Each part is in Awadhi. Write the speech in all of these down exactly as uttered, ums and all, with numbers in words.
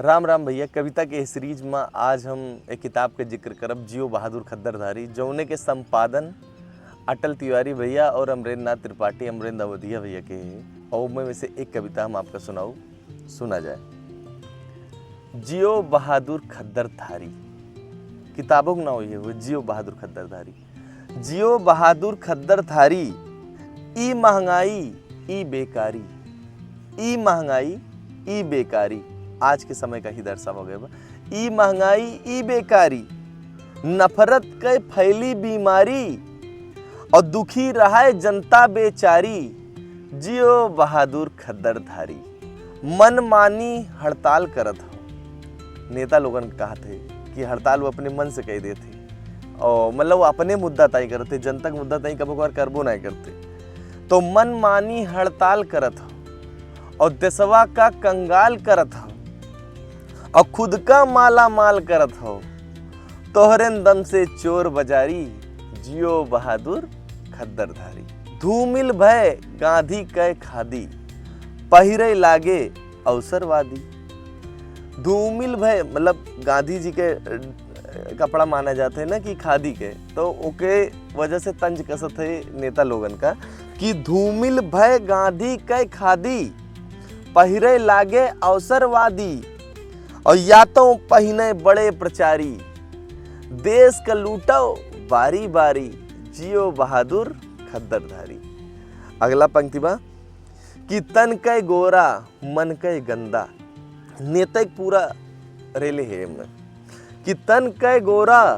राम राम भइया, कविता के इस सीरीज में आज हम एक किताब के जिक्र करब, जियो बहादुर खद्दरधारी, जौने के संपादन अटल तिवारी भइया और अमरेंद्र नाथ त्रिपाठी, अमरेंद्र अवधिया भइया के है। और ओमे में से एक कविता हम आपका सुनाऊ, सुना जाए। जियो बहादुर खद्दरधारी, किताबों के नाव ये हुए, जियो बहादुर खद्दरधारी। जियो बहादुर खद्दरधारी, ई महंगाई, ई बेकारी, ई महंगाई, ई बेकारी, आज के समय का ही दर्शावा गए बा। ई महंगाई, ई बेकारी, नफरत के फैली बीमारी, और दुखी रहे जनता बेचारी। जियो बहादुर खद्दरधारी, मनमानी हड़ताल करत हो। नेता लोगन कहत है कि हड़ताल वो अपने मन से कह देत है, और मतलब वो अपने मुद्दा तय करते, जनता के मुद्दा तय कबो कभार करबो नहीं करते। तो मनमानी हड़ताल करत हो और देशवा का कंगाल करत हो और खुद का माला माल करत हो। तोहरेन दम से चोर बजारी, जियो बहादुर खद्दरधारी। धूमिल भय गांधी कै खादी, पहिरे लागे अवसरवादी। धूमिल भय मतलब गांधी जी के, अ, कपड़ा माना जात है ना कि खादी के, तो ओके वजह से तंज कसत है नेता लोगन का कि धूमिल भय गांधी कै खादी, पहिरे लागे अवसरवादी, और या तो पहिने बड़े प्रचारी, देश का लूटो बारी बारी, जियो बहादुर खद्दरधारी। अगला पंक्ति बा कि तन कै गोरा मन कै गंदा, नेता के पूरा रेले है एमे, कि तन कै गोरा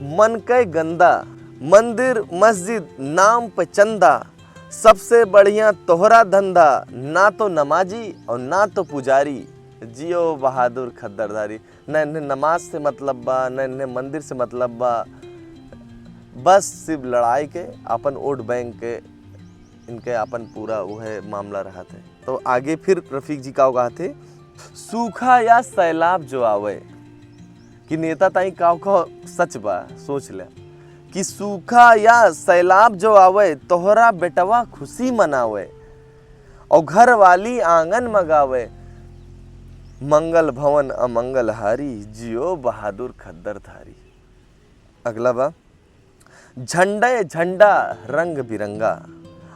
मन कै गंदा, मंदिर मस्जिद नाम पे चंदा, सबसे बढ़िया तोहरा धंधा, ना तो नमाजी और ना तो पुजारी। जियो बहादुर खद्दरधारी। न इन्हें नमाज से मतलब बा, न इन्हें मंदिर से मतलब बा, बस सिर्फ लड़ाई के, अपन वोट बैंक के, इनके अपन पूरा वह मामला रहत है। तो आगे फिर रफीक जी का कहत है, सूखा या सैलाब जो आवे, कि नेता ताई का का सच बा, सोच ले, कि सूखा या सैलाब जो आवे, तोहरा बेटवा खुशी मनावे, और घर वाली आंगन मगावे, मंगल भवन अमंगल हारी, जियो बहादुर खद्दरधारी। अगला बा, झंडे झंडा रंग बिरंगा,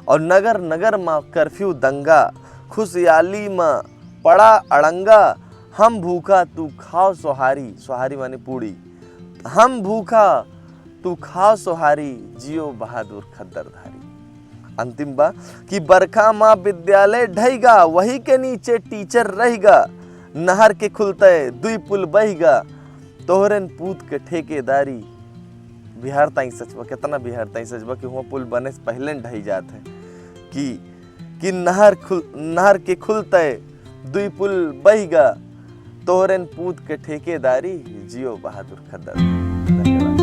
और नगर नगर मा कर्फ्यू दंगा, खुशहाली मा पड़ा अड़ंगा, हम भूखा तू खाओ सोहारी, सोहारी माने पूड़ी, हम भूखा तू खाओ सोहारी, जियो बहादुर खद्दरधारी। अंतिम बा कि बरखा मा विद्यालय ढहिगा, वही के नीचे टीचर रहिगा, नहर के खुलते दुई पुल बहिगा, तोहरेन पूत के ठेकेदारी। बिहार ताई सच बा, कितना बिहार ताई सच बा कि हुआ पुल बने से पहले न ढही जात है कि, कि नहर खुल, नहर के खुलते दुई पुल बहिगा, तोहरेन पूत के ठेकेदारी, जियो बहादुर खद्दर। धन्यवाद।